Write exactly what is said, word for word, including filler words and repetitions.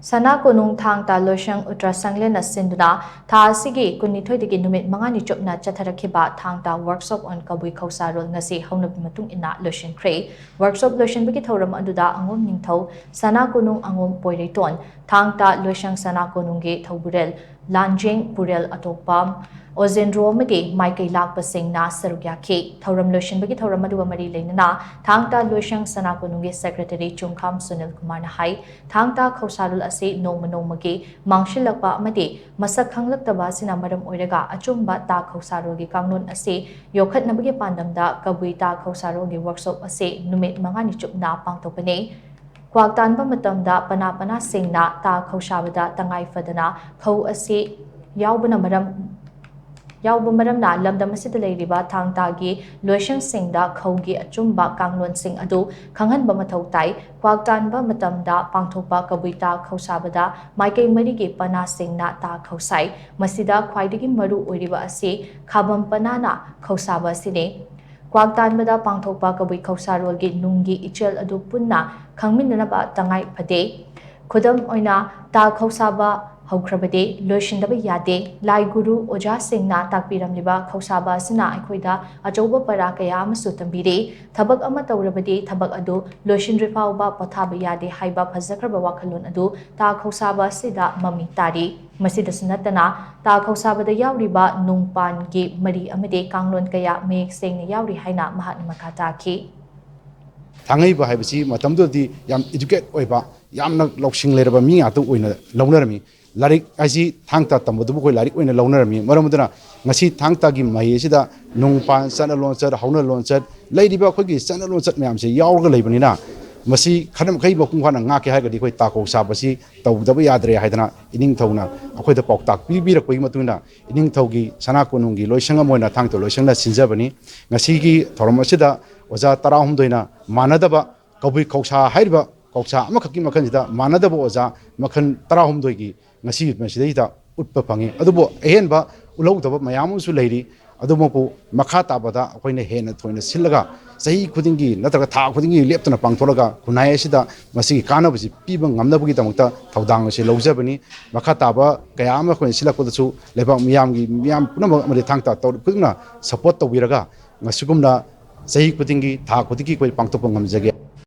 ꯁꯅꯥ ꯀꯣꯅꯨꯡ ꯊꯥꯡ ꯇꯥ ꯂꯣꯏꯁꯪ ꯎꯇ꯭ꯔꯥ ꯁꯪꯂꯦꯟꯅ ꯁꯤꯟꯗꯨꯅ ꯊꯥ ꯑꯁꯤꯒꯤ ꯀꯨꯟꯅꯤꯊꯣꯏꯗꯒꯤ ꯅꯨꯃꯤꯠ ꯃꯉꯥꯅꯤ ꯆꯨꯞꯅ ꯆꯠꯊꯔꯛꯈꯤꯕ ꯊꯥꯡ ꯇꯥ Workshop on ꯀꯕꯨꯏ ꯈꯧꯁꯥꯔꯣꯜ ꯉꯁꯤ ꯍꯧꯅꯕꯤ ꯃꯇꯨꯡ ꯏꯟꯅ ꯂꯣꯏꯁꯤꯟꯈ꯭ꯔꯦ꯫ Workshop ꯂꯣꯏꯁꯤꯟꯕꯒꯤ ꯊꯧꯔꯝ ꯑꯗꯨꯗ ꯑꯉꯣꯝ ꯅꯤꯡꯊꯧ, ꯁꯅꯥ ꯀꯣꯅꯨꯡ ꯑꯉꯣꯝ ꯄꯣꯏꯔꯩꯇꯣꯟ, ꯊꯥꯡ ꯇꯥ ꯂꯣꯏꯁꯪ ꯁꯅꯥ ꯀꯣꯅꯨꯡꯒꯤ ꯊꯧꯕꯨꯔꯦꯜ ꯂꯥꯟꯖꯦꯡ ꯄꯨꯔꯦꯜ ꯑꯇꯣꯞꯄ, ꯑꯣꯖꯦꯟꯗ꯭ꯔꯣ ꯑꯃꯗꯤ ꯃꯥꯏꯀꯩ ꯂꯥꯛꯄꯁꯤꯡꯅ ꯁꯔꯨꯛ ꯌꯥꯈꯤ꯫ ꯊꯧꯔꯝ ꯂꯣꯏꯁꯤꯟꯕꯒꯤ ꯊꯧꯔꯝ ꯑꯗꯨꯒ ꯃꯔꯤ ꯂꯩꯅꯅ ꯊꯥꯡ ꯇꯥ ꯂꯣꯏꯁꯪ ꯁꯅꯥ ꯀꯣꯅꯨꯡꯒꯤ Secretary ꯆꯨꯡꯈꯥꯝ ꯁꯨꯅꯤꯜ ꯀꯨꯃꯥꯔꯅ ꯍꯥꯏ, ꯊꯥꯡ ꯇꯥ ꯈꯧꯁꯥꯔꯣꯜ ꯑꯁꯤ ꯅꯣꯡꯃ ꯅꯣꯡꯃꯒꯤ ꯃꯥꯡꯁꯤꯜꯂꯛꯄ ꯑꯃꯗꯤ ꯃꯁꯛ ꯈꯪꯂꯛꯇꯕ ꯑꯁꯤꯅ ꯃꯔꯝ ꯑꯣꯏꯔꯒ ꯑꯆꯨꯝꯕ ꯇꯥ ꯈꯧꯁꯥꯔꯣꯜꯒꯤ ꯀꯥꯡꯂꯣꯟ ꯑꯁꯤ ꯌꯣꯛꯈꯠꯅꯕꯒꯤ ꯄꯥꯟꯗꯝꯗ ꯀꯕꯨꯏ ꯇꯥ ꯈꯧꯁꯥꯔꯣꯜꯒꯤ Workshop ꯑꯁꯤ ꯅꯨꯃꯤꯠ ꯃꯉꯥꯅꯤ ꯆꯨꯞꯅ ꯄꯥꯡꯊꯣꯛꯄꯅꯤ꯫ ꯀ꯭ꯋꯥꯛ ꯇꯥꯟꯕ ꯃꯇꯝꯗ ꯄꯅꯥ ꯄꯅꯥꯁꯤꯡꯅ ꯇꯥ ꯈꯧꯁꯥꯕꯗ ꯇꯉꯥꯏ ꯐꯗꯅ ꯈꯧ ꯑꯁꯤ ꯌꯥꯎꯕꯅ ꯃꯔꯝ ꯌꯥꯎꯕ ꯃꯔꯝꯅ ꯂꯝꯗꯝ ꯑꯁꯤꯗ ꯂꯩꯔꯤꯕ ꯊꯥꯡ ꯇꯥꯒꯤ ꯂꯣꯏꯁꯪꯁꯤꯡꯗ ꯈꯧꯒꯤ ꯑꯆꯨꯝꯕ ꯀꯥꯡꯂꯣꯟꯁꯤꯡ ꯑꯗꯨ ꯈꯪꯍꯟꯕ ꯃꯊꯧ ꯇꯥꯏ꯫ ꯀ꯭ꯋꯥꯛ ꯇꯥꯟꯕ ꯃꯇꯝꯗ ꯄꯥꯡꯊꯣꯛꯄ ꯀꯕꯨꯏ ꯇꯥ ꯈꯧꯁꯥꯕꯗ ꯃꯥꯏꯀꯩ ꯃꯔꯤꯒꯤ ꯄꯅꯥꯁꯤꯡꯅ ꯇꯥ ꯈꯧꯁꯥꯏ꯫ ꯃꯁꯤꯗ ꯈ꯭ꯋꯥꯏꯗꯒꯤ ꯃꯔꯨ ꯑꯣꯏꯔꯤꯕ ꯑꯁꯤ ꯈꯥꯕꯝ ꯄꯅꯥꯅ ꯈꯧꯁꯥꯕ ꯑꯁꯤꯅꯤ꯫ ꯀ꯭ꯋꯥꯛ ꯇꯥꯟꯕꯗ ꯄꯥꯡꯊꯣꯛꯄ ꯀꯕꯨꯏ ꯈꯧꯁꯥꯔꯣꯜꯒꯤ ꯅꯨꯡꯒꯤ ꯏꯆꯦꯜ ꯑꯗꯨ ꯄꯨꯟꯅ ꯈꯪꯃꯤꯟꯅꯅꯕ ꯇꯉꯥꯏ ꯐꯗꯦ꯫ ꯈꯨꯗꯝ ꯑꯣꯏꯅ, ꯇꯥ ꯈꯧꯁꯥꯕ ꯍꯧꯈ꯭ꯔꯕꯗꯤ ꯂꯣꯏꯁꯤꯟꯗꯕ ꯌꯥꯗꯦ꯫ ꯂꯥꯏ ꯒꯨꯔꯨ ꯑꯣꯖꯥꯁꯤꯡꯅ ꯇꯥꯛꯄꯤꯔꯝꯂꯤꯕ ꯈꯧꯁꯥꯕ ꯑꯁꯤꯅ ꯑꯩꯈꯣꯏꯗ ꯑꯆꯧꯕ ꯄꯔꯥ ꯀꯌꯥ ꯑꯃꯁꯨ ꯇꯝꯕꯤꯔꯤ꯫ ꯊꯕꯛ ꯑꯃ ꯇꯧꯔꯕꯗꯤ ꯊꯕꯛ ꯑꯗꯨ ꯂꯣꯏꯁꯤꯟꯗ꯭ꯔꯤ ꯐꯥꯎꯕ ꯄꯣꯊꯥꯕ ꯌꯥꯗꯦ ꯍꯥꯏꯕ ꯐꯖꯈ꯭ꯔꯕ ꯋꯥꯈꯜꯂꯣꯟ ꯑꯗꯨ ꯇꯥ ꯈꯧꯁꯥꯕ ꯑꯁꯤꯗ ꯃꯃꯤ ꯇꯥꯔꯤ꯫ ꯃꯁꯤꯗꯁꯨ ꯅꯠꯇꯅ, ꯇꯥ ꯈꯧꯁꯥꯕꯗ ꯌꯥꯎꯔꯤꯕ ꯅꯨꯡꯄꯥꯟꯒꯤ ꯃꯔꯤ ꯑꯃꯗꯤ ꯀꯥꯡꯂꯣꯟ ꯀꯌꯥ ꯃꯌꯦꯛ ꯁꯦꯡꯅ ꯌꯥꯎꯔꯤ ꯍꯥꯏꯅ ꯃꯍꯥꯛꯅ ꯃꯈꯥ ꯇꯥꯈꯤ꯫ ꯊꯥꯡꯉꯩꯕ ꯍꯥꯏꯕꯁꯤ ꯃꯇꯝꯗꯨꯗꯗꯤ ꯌꯥꯝ educate ꯑꯣꯏꯕ, ꯌꯥꯝꯅ ꯂꯧꯁꯤꯡ ꯂꯩꯔꯕ ꯃꯤ ꯉꯥꯛꯇ ꯑꯣꯏꯅ ꯂꯧꯅꯔꯝꯃꯤ꯫ ꯂꯥꯏꯔꯤꯛ ꯍꯥꯏꯁꯤ ꯊꯥꯡ ꯇꯥ ꯇꯝꯕꯗꯨꯕꯨ ꯑꯩꯈꯣꯏ ꯂꯥꯏꯔꯤꯛ ꯑꯣꯏꯅ ꯂꯧꯅꯔꯝꯃꯤ꯫ ꯃꯔꯝ ꯑꯗꯨꯅ ꯉꯁꯤ ꯊꯥꯡ ꯇꯥꯒꯤ ꯃꯍꯩ ꯑꯁꯤꯗ ꯅꯨꯡꯄꯥꯟ, ꯆꯠꯅ ꯂꯣꯟꯆꯠ, ꯍꯧꯅ ꯂꯣꯟꯆꯠ, ꯂꯩꯔꯤꯕ ꯑꯩꯈꯣꯏꯒꯤ ꯆꯠꯅ ꯂꯣꯟꯆꯠ ꯃꯌꯥꯝꯁꯦ ꯌꯥꯎꯔꯒ ꯂꯩꯕꯅꯤꯅ, ꯃꯁꯤ ꯈꯔ ꯃꯈꯩ ꯃꯄꯨꯡ ꯐꯥꯅ ꯉꯥꯛꯀꯦ ꯍꯥꯏꯔꯒꯗꯤ ꯑꯩꯈꯣꯏ ꯇꯥ ꯈꯧꯁꯥꯕꯁꯤ ꯇꯧꯗꯕ ꯌꯥꯗ꯭ꯔꯦ ꯍꯥꯏꯗꯅ ꯏꯅꯤꯡꯊꯧꯅ ꯑꯩꯈꯣꯏꯗ ꯄꯥꯎꯇꯥꯛ ꯄꯤꯕꯤꯔꯛꯄꯒꯤ ꯃꯇꯨꯡ ꯏꯟꯅ ꯏꯅꯤꯡꯊꯧꯒꯤ ꯁꯅꯥ ꯀꯣꯅꯨꯡꯒꯤ ꯂꯣꯏꯁꯪ ꯑꯃ ꯑꯣꯏꯅ ꯊꯥꯡ ꯇꯥ ꯂꯣꯏꯁꯪꯅ ꯁꯤꯟꯖꯕꯅꯤ꯫ ꯉꯁꯤꯒꯤ ꯊꯧꯔꯝ ꯑꯁꯤꯗ ꯑꯣꯖꯥ ꯇꯔꯥꯍꯨꯝꯗꯣꯏꯅ ꯃꯥꯟꯅꯗꯕ ꯀꯕꯨꯏ ꯈꯧꯁꯥ ꯍꯥꯏꯔꯤꯕ ꯈꯧꯁꯥ ꯑꯃꯈꯛꯀꯤ ꯃꯈꯜꯁꯤꯗ ꯃꯥꯟꯅꯗꯕ ꯑꯣꯖꯥ ꯃꯈꯜ ꯇꯔꯥꯍꯨꯝꯗꯣꯏꯒꯤ ꯉꯁꯤ ꯃꯁꯤꯗꯩꯗ ꯎꯠꯄ ꯐꯪꯉꯤ꯫ ꯑꯗꯨꯕꯨ ꯑꯍꯦꯟꯕ ꯎꯠꯍꯧꯗꯕ ꯃꯌꯥꯝ ꯑꯃꯁꯨ ꯂꯩꯔꯤ꯫ ꯑꯗꯨꯃꯛꯄꯨ ꯃꯈꯥ ꯇꯥꯕꯗ ꯑꯩꯈꯣꯏꯅ ꯍꯦꯟꯅ ꯊꯣꯏꯅ ꯁꯤꯜꯂꯒ, ꯆꯍꯤ ꯈꯨꯗꯤꯡꯒꯤ ꯅꯠꯇ꯭ꯔꯒ ꯊꯥ ꯈꯨꯗꯤꯡꯒꯤ ꯂꯦꯞꯇꯅ ꯄꯥꯡꯊꯣꯛꯂꯒ ꯈꯨꯟꯅꯥꯏ ꯑꯁꯤꯗ ꯃꯁꯤꯒꯤ ꯀꯥꯟꯅꯕꯁꯤ ꯄꯤꯕ ꯉꯝꯅꯕꯒꯤꯗꯃꯛꯇ ꯊꯧꯗꯥꯡ ꯑꯁꯤ ꯂꯧꯖꯕꯅꯤ꯫ ꯃꯈꯥ ꯇꯥꯕ ꯀꯌꯥ ꯑꯃ ꯑꯩꯈꯣꯏꯅ ꯁꯤꯜꯂꯛꯄꯗꯁꯨ ꯂꯩꯕꯥꯛ ꯃꯤꯌꯥꯝꯒꯤ, ꯃꯤꯌꯥꯝ ꯄꯨꯝꯅꯃꯛ ꯑꯃꯗꯤ ꯊꯥꯡ ꯇꯥ ꯇꯧꯔꯤꯕ ꯈꯨꯗꯤꯡꯃꯛꯅ support ꯇꯧꯕꯤꯔꯒ, ꯉꯁꯤꯒꯨꯝꯅ ꯆꯍꯤ ꯈꯨꯗꯤꯡꯒꯤ, ꯊꯥ ꯈꯨꯗꯤꯡꯒꯤ ꯑꯩꯈꯣꯏ ꯄꯥꯡꯊꯣꯛꯄ ꯉꯝꯖꯒꯦ꯫